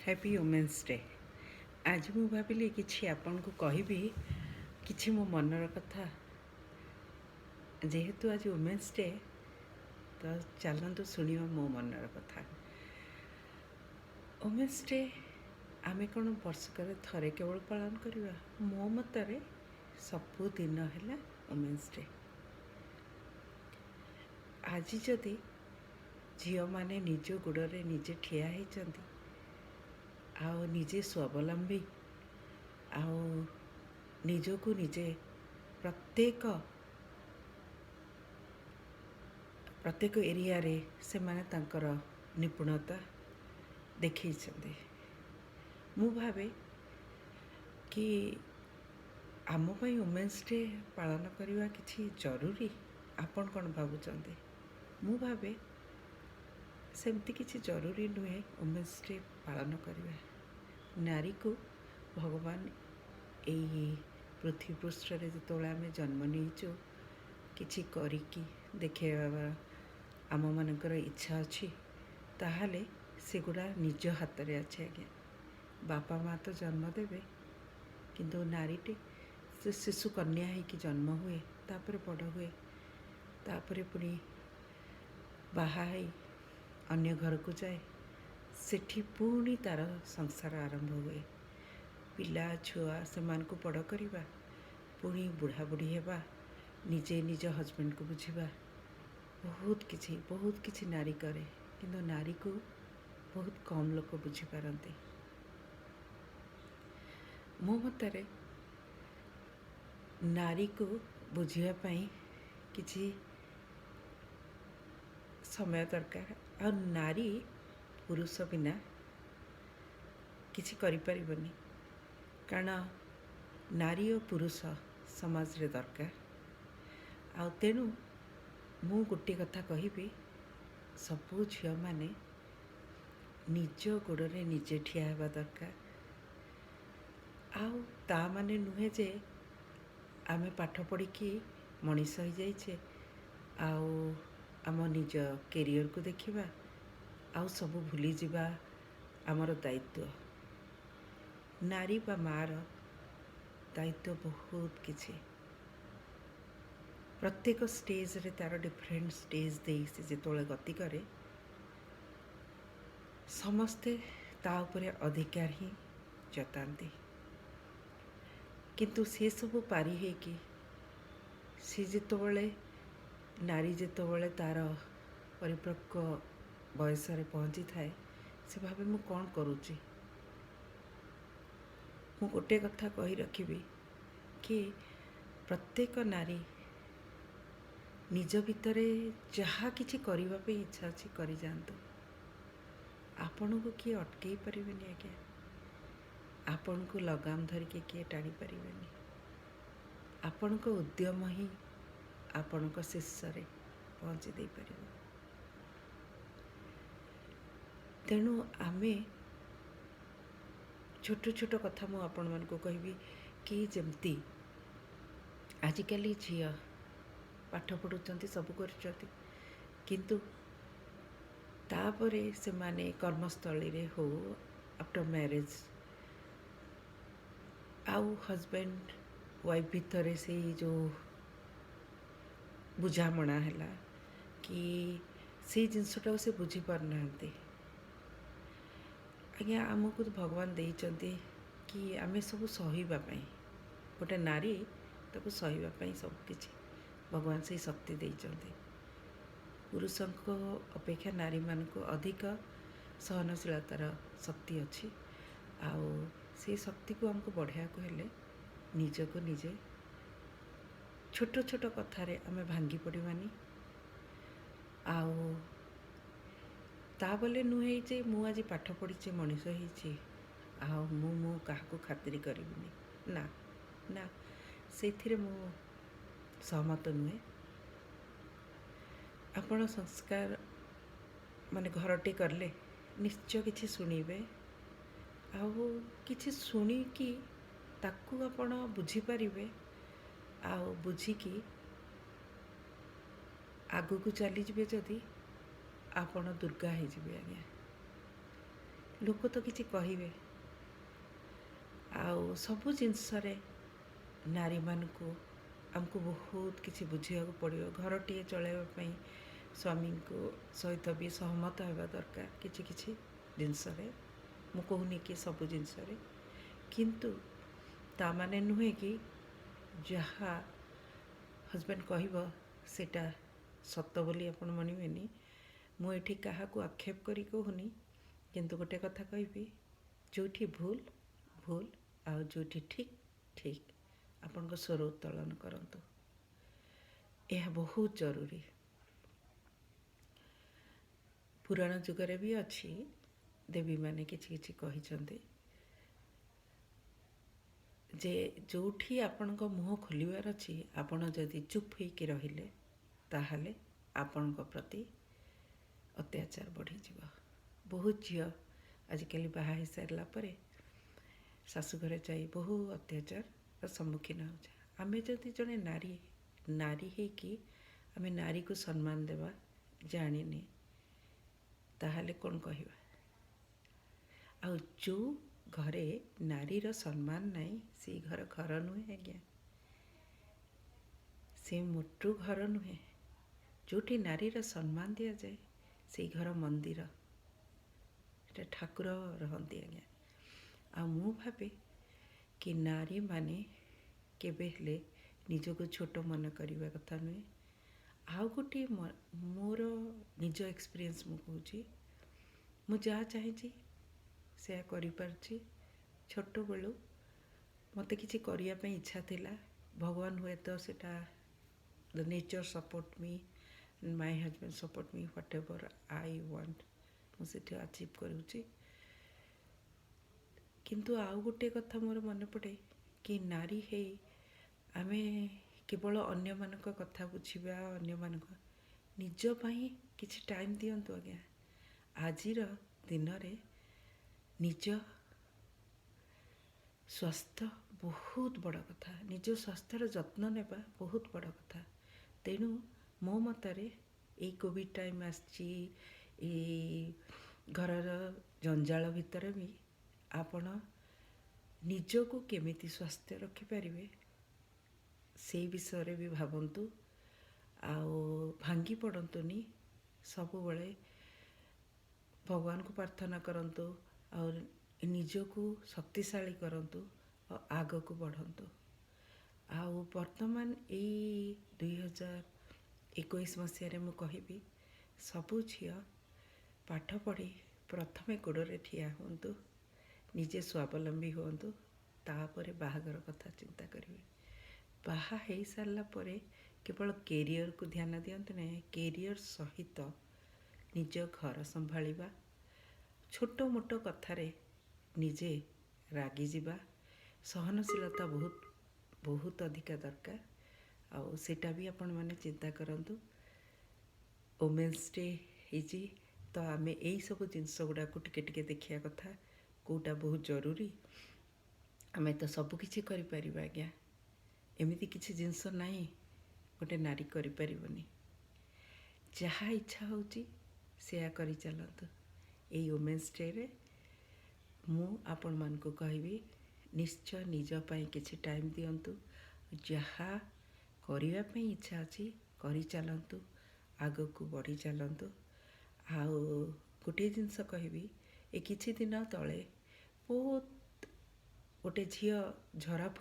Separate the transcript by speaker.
Speaker 1: Happy women's day. ଆଜି ମୁଁ ଭାବିଲି କିଛି ଆପଣଙ୍କୁ କହିବି, କିଛି ମୋ ମନର କଥା। ଯେହେତୁ ଆଜି ଓମେନ୍ସ ଡେ, ତ ଚାଲନ୍ତୁ ଶୁଣିବା ମୋ ମନର କଥା। ଓମେନ୍ସ ଡେ ଆମେ କ'ଣ ବର୍ଷକରେ ଥରେ କେବଳ ପାଳନ କରିବା? ମୋ ମତରେ ସବୁଦିନ ହେଲା ଓମେନ୍ସ ଡେ। ଆଜି ଯଦି ଝିଅମାନେ ନିଜ ଗୋଡ଼ରେ ନିଜେ ଠିଆ ହେଇଛନ୍ତି ଆଉ ନିଜେ ସ୍ୱାବଲମ୍ବୀ ଆଉ ନିଜକୁ ନିଜେ ପ୍ରତ୍ୟେକ ପ୍ରତ୍ୟେକ ଏରିଆରେ ସେମାନେ ତାଙ୍କର ନିପୁଣତା ଦେଖେଇଛନ୍ତି, ମୁଁ ଭାବେ କି ଆମ ପାଇଁ ଓମେନ୍ସ ଡେ ପାଳନ କରିବା କିଛି ଜରୁରୀ। ଆପଣ କ'ଣ ଭାବୁଛନ୍ତି? ମୁଁ ଭାବେ ସେମିତି କିଛି ଜରୁରୀ ନୁହେଁ ଓମେନ୍ସ ଡେ ପାଳନ କରିବା। ନାରୀକୁ ଭଗବାନ ଏଇ ପୃଥିବୀ ପୃଷ୍ଠରେ ଯେତେବେଳେ ଆମେ ଜନ୍ମ ନେଇଛୁ, କିଛି କରିକି ଦେଖେଇବା ଆମମାନଙ୍କର ଇଚ୍ଛା ଅଛି, ତାହେଲେ ସେଗୁଡ଼ା ନିଜ ହାତରେ ଅଛି ଆଜ୍ଞା। ବାପା ମା' ତ ଜନ୍ମ ଦେବେ, କିନ୍ତୁ ନାରୀଟି ସେ ଶିଶୁ କନ୍ୟା ହେଇକି ଜନ୍ମ ହୁଏ, ତାପରେ ବଡ଼ ହୁଏ, ତାପରେ ପୁଣି ବାହା ହେଇ ଅନ୍ୟ ଘରକୁ ଯାଏ, ସେଠି ପୁଣି ତା'ର ସଂସାର ଆରମ୍ଭ ହୁଏ, ପିଲା ଛୁଆ ସେମାନଙ୍କୁ ବଡ଼ କରିବା, ପୁଣି ବୁଢ଼ା ବୁଢ଼ୀ ହେବା, ନିଜେ ନିଜ ହଜବେଣ୍ଡକୁ ବୁଝିବା, ବହୁତ କିଛି ବହୁତ କିଛି ନାରୀ କରେ। କିନ୍ତୁ ନାରୀକୁ ବହୁତ କମ୍ ଲୋକ ବୁଝିପାରନ୍ତି। ମୋ ମତରେ ନାରୀକୁ ବୁଝିବା ପାଇଁ କିଛି ସମୟ ଦରକାର, ଆଉ ନାରୀ ପୁରୁଷ ବିନା କିଛି କରିପାରିବନି, କାରଣ ନାରୀ ଓ ପୁରୁଷ ସମାଜରେ ଦରକାର। ଆଉ ତେଣୁ ମୁଁ ଗୋଟିଏ କଥା କହିବି, ସବୁ ଝିଅମାନେ ନିଜ ଗୋଡ଼ରେ ନିଜେ ଠିଆ ହେବା ଦରକାର। ଆଉ ତା ମାନେ ନୁହେଁ ଯେ ଆମେ ପାଠ ପଢ଼ିକି ମଣିଷ ହେଇଯାଇଛେ ଆଉ ଆମ ନିଜ କେରିୟରକୁ ଦେଖିବା ଆଉ ସବୁ ଭୁଲିଯିବା ଆମର ଦାୟିତ୍ୱ। ନାରୀ ବା ମାଆର ଦାୟିତ୍ୱ ବହୁତ କିଛି। ପ୍ରତ୍ୟେକ ଷ୍ଟେଜରେ ତା'ର ଡିଫରେଣ୍ଟ ଷ୍ଟେଜ୍ ଦେଇ ସେ ଯେତେବେଳେ ଗତି କରେ, ସମସ୍ତେ ତା ଉପରେ ଅଧିକାର ହିଁ ଜତାନ୍ତି। କିନ୍ତୁ ସେସବୁ ପାରି ହେଇକି ସେ ଯେତେବେଳେ, ନାରୀ ଯେତେବେଳେ ତା'ର ପରିପକ୍ୱ ବୟସରେ ପହଞ୍ଚିଥାଏ, ସେ ଭାବେ ମୁଁ କ'ଣ କରୁଛି। ମୁଁ ଗୋଟେ କଥା କହି ରଖିବି କି ପ୍ରତ୍ୟେକ ନାରୀ ନିଜ ଭିତରେ ଯାହା କିଛି କରିବା ପାଇଁ ଇଚ୍ଛା ଅଛି କରିଯାଆନ୍ତୁ। ଆପଣଙ୍କୁ କିଏ ଅଟକେଇ ପାରିବେନି ଆଜ୍ଞା, ଆପଣଙ୍କୁ ଲଗାମ ଧରିକି କିଏ ଟାଣି ପାରିବେନି। ଆପଣଙ୍କ ଉଦ୍ୟମ ହିଁ ଆପଣଙ୍କ ଶୀର୍ଷରେ ପହଞ୍ଚି ଦେଇପାରିବ। ତେଣୁ ଆମେ ଛୋଟ ଛୋଟ କଥା ମୁଁ ଆପଣମାନଙ୍କୁ କହିବି କି ଯେମିତି ଆଜିକାଲି ଝିଅ ପାଠ ପଢ଼ୁଛନ୍ତି, ସବୁ କରୁଛନ୍ତି, କିନ୍ତୁ ତାପରେ ସେମାନେ କର୍ମସ୍ଥଳୀରେ ହଉ, ଆଫ୍ଟର ମ୍ୟାରେଜ୍ ଆଉ ହଜବେଣ୍ଡ ୱାଇଫ୍ ଭିତରେ ସେଇ ଯେଉଁ ବୁଝାମଣା ହେଲା କି ସେଇ ଜିନିଷଟାକୁ ସେ ବୁଝିପାରୁନାହାନ୍ତି। ଆଜ୍ଞା, ଆମକୁ ତ ଭଗବାନ ଦେଇଛନ୍ତି କି ଆମେ ସବୁ ସହିବା ପାଇଁ। ଗୋଟେ ନାରୀ ତାକୁ ସହିବା ପାଇଁ ସବୁ କିଛି ଭଗବାନ ସେଇ ଶକ୍ତି ଦେଇଛନ୍ତି। ପୁରୁଷଙ୍କ ଅପେକ୍ଷା ନାରୀମାନଙ୍କୁ ଅଧିକ ସହନଶୀଳତାର ଶକ୍ତି ଅଛି, ଆଉ ସେଇ ଶକ୍ତିକୁ ଆମକୁ ବଢ଼ାଇବାକୁ ହେଲେ ନିଜକୁ ନିଜେ ଛୋଟ ଛୋଟ କଥାରେ ଆମେ ଭାଙ୍ଗି ପଡ଼ିବାନି। ଆଉ ତା ବୋଲି ନୁହେଁ ଯେ ମୁଁ ଆଜି ପାଠ ପଢ଼ିଛି, ମଣିଷ ହେଇଛି, ଆଉ ମୁଁ କାହାକୁ ଖାତିରି କରିବିନି। ନା ନା, ସେଇଥିରେ ମୁଁ ସହମତ ନୁହେଁ। ଆପଣ ସଂସ୍କାର ମାନେ ଘରଟି କଲେ ନିଶ୍ଚୟ କିଛି ଶୁଣିବେ, ଆଉ କିଛି ଶୁଣିକି ତାକୁ ଆପଣ ବୁଝିପାରିବେ, ଆଉ ବୁଝିକି ଆଗକୁ ଚାଲିଯିବେ ଯଦି, ଆପଣ ଦୁର୍ଗା ହେଇଯିବେ ଆଜ୍ଞା। ଲୋକ ତ କିଛି କହିବେ। ଆଉ ସବୁ ଜିନିଷରେ ନାରୀମାନଙ୍କୁ ଆମକୁ ବହୁତ କିଛି ବୁଝିବାକୁ ପଡ଼ିବ। ଘରଟିଏ ଚଳାଇବା ପାଇଁ ସ୍ୱାମୀଙ୍କୁ ସହିତ ବି ସହମତ ହେବା ଦରକାର କିଛି କିଛି ଜିନିଷରେ। ମୁଁ କହୁନି କି ସବୁ ଜିନିଷରେ, କିନ୍ତୁ ତା ମାନେ ନୁହେଁ କି ଯାହା ହଜବେଣ୍ଡ କହିବ ସେଇଟା ସତ ବୋଲି ଆପଣ ମଣିବେନି। ମୁଁ ଏଠି କାହାକୁ ଆକ୍ଷେପ କରି କହୁନି, କିନ୍ତୁ ଗୋଟେ କଥା କହିବି, ଯେଉଁଠି ଭୁଲ ଭୁଲ ଆଉ ଯେଉଁଠି ଠିକ୍ ଠିକ୍, ଆପଣଙ୍କ ସ୍ୱର ଉତ୍ତୋଳନ କରନ୍ତୁ। ଏହା ବହୁତ ଜରୁରୀ। ପୁରାଣ ଯୁଗରେ ବି ଅଛି, ଦେବୀମାନେ କିଛି କିଛି କହିଛନ୍ତି ଯେ ଯେଉଁଠି ଆପଣଙ୍କ ମୁହଁ ଖୋଲିବାର ଅଛି, ଆପଣ ଯଦି ଚୁପ୍ ହେଇକି ରହିଲେ ତାହେଲେ ଆପଣଙ୍କ ପ୍ରତି ଅତ୍ୟାଚାର ବଢ଼ିଯିବ। ବହୁତ ଝିଅ ଆଜିକାଲି ବାହା ହେଇସାରିଲା ପରେ ଶାଶୁଘରେ ଯାଇ ବହୁ ଅତ୍ୟାଚାରର ସମ୍ମୁଖୀନ ହେଉଛି। ଆମେ ଯଦି ଜଣେ ନାରୀ ନାରୀ ହେଇକି ଆମେ ନାରୀକୁ ସମ୍ମାନ ଦେବା ଜାଣିନେ, ତାହେଲେ କ'ଣ କହିବା? ଆଉ ଯେଉଁ ଘରେ ନାରୀର ସମ୍ମାନ ନାହିଁ, ସେଇ ଘର ଘର ନୁହେଁ ଆଜ୍ଞା, ସେ ମୋଟୁ ଘର ନୁହେଁ। ଯେଉଁଠି ନାରୀର ସମ୍ମାନ ଦିଆଯାଏ, ସେଇ ଘର ମନ୍ଦିର, ସେଟା ଠାକୁର ରହନ୍ତି ଆଜ୍ଞା। ଆଉ ମୁଁ ଭାବେ କି ନାରୀମାନେ କେବେ ହେଲେ ନିଜକୁ ଛୋଟ ମନେ କରିବା କଥା ନୁହେଁ। ଆଉ ଗୋଟିଏ ମୋର ନିଜ ଏକ୍ସପିରିଏନ୍ସ ମୁଁ କହୁଛି, ମୁଁ ଯାହା ଚାହିଁଛି ସେୟା କରିପାରୁଛି। ଛୋଟବେଳୁ ମୋତେ କିଛି କରିବା ପାଇଁ ଇଚ୍ଛା ଥିଲା। ଭଗବାନ ହୁଏତ ସେଇଟା, the nature support me, my husband support me, whatever I want ମୁଁ ସେଠି ଆଚିଭ୍ କରୁଛି। କିନ୍ତୁ ଆଉ ଗୋଟିଏ କଥା ମୋର ମନେ ପଡ଼େ କି ନାରୀ ହେଇ ଆମେ କେବଳ ଅନ୍ୟମାନଙ୍କ କଥା ବୁଝିବା, ଅନ୍ୟମାନଙ୍କ, ନିଜ ପାଇଁ କିଛି ଟାଇମ୍ ଦିଅନ୍ତୁ ଆଜ୍ଞା। ଆଜିର ଦିନରେ ନିଜ ସ୍ୱାସ୍ଥ୍ୟ ବହୁତ ବଡ଼ କଥା, ନିଜ ସ୍ୱାସ୍ଥ୍ୟର ଯତ୍ନ ନେବା ବହୁତ ବଡ଼ କଥା। ତେଣୁ ମୋ ମତରେ ଏଇ କୋଭିଡ଼ ଟାଇମ୍ ଆସିଛି, ଏଇ ଘରର ଜଞ୍ଜାଳ ଭିତରେ ବି ଆପଣ ନିଜକୁ କେମିତି ସ୍ୱାସ୍ଥ୍ୟ ରଖିପାରିବେ, ସେଇ ବିଷୟରେ ବି ଭାବନ୍ତୁ ଆଉ ଭାଙ୍ଗି ପଡ଼ନ୍ତୁନି। ସବୁବେଳେ ଭଗବାନଙ୍କୁ ପ୍ରାର୍ଥନା କରନ୍ତୁ ଆଉ ନିଜକୁ ଶକ୍ତିଶାଳୀ କରନ୍ତୁ ଆଉ ଆଗକୁ ବଢ଼ନ୍ତୁ। ଆଉ ବର୍ତ୍ତମାନ ଏଇ 2021 ମସିହାରେ ମୁଁ କହିବି, ସବୁ ଝିଅ ପାଠ ପଢ଼ି ପ୍ରଥମେ ଗୋଡ଼ରେ ଠିଆ ହୁଅନ୍ତୁ, ନିଜେ ସ୍ୱାବଲମ୍ବୀ ହୁଅନ୍ତୁ, ତାପରେ ବାହାଘର କଥା ଚିନ୍ତା କରିବେ। ବାହା ହେଇସାରିଲା ପରେ କେବଳ କେରିୟରକୁ ଧ୍ୟାନ ଦିଅନ୍ତୁ ନାହିଁ, କେରିୟର ସହିତ ନିଜ ଘର ସମ୍ଭାଳିବା, ଛୋଟ ମୋଟ କଥାରେ ନିଜେ ରାଗିଯିବା, ସହନଶୀଳତା ବହୁତ ବହୁତ ଅଧିକା ଦରକାର। ଆଉ ସେଇଟା ବି ଆପଣମାନେ ଚିନ୍ତା କରନ୍ତୁ। ଓମେନ୍ସ ଡେ ହେଇଛି ତ ଆମେ ଏଇସବୁ ଜିନିଷ ଗୁଡ଼ାକୁ ଟିକେ ଟିକେ ଦେଖିବା କଥା, କେଉଁଟା ବହୁତ ଜରୁରୀ। ଆମେ ତ ସବୁ କିଛି କରିପାରିବା ଆଜ୍ଞା, ଏମିତି କିଛି ଜିନିଷ ନାହିଁ ଗୋଟେ ନାରୀ କରିପାରିବନି। ଯାହା ଇଚ୍ଛା ହେଉଛି ସେୟା କରି ଚାଲନ୍ତୁ। ଏଇ ଓମେନ୍ସ ଡେରେ ମୁଁ ଆପଣମାନଙ୍କୁ କହିବି, ନିଶ୍ଚୟ ନିଜ ପାଇଁ କିଛି ଟାଇମ୍ ଦିଅନ୍ତୁ। ଯାହା କରିବା ପାଇଁ ଇଚ୍ଛା ଅଛି କରିଚାଲନ୍ତୁ, ଆଗକୁ ବଢ଼ି ଚାଲନ୍ତୁ। ଆଉ ଗୋଟିଏ ଜିନିଷ କହିବି, ଏ କିଛି ଦିନ ତଳେ ବହୁତ ଗୋଟେ ଝିଅ ଝରା ଫୁଲ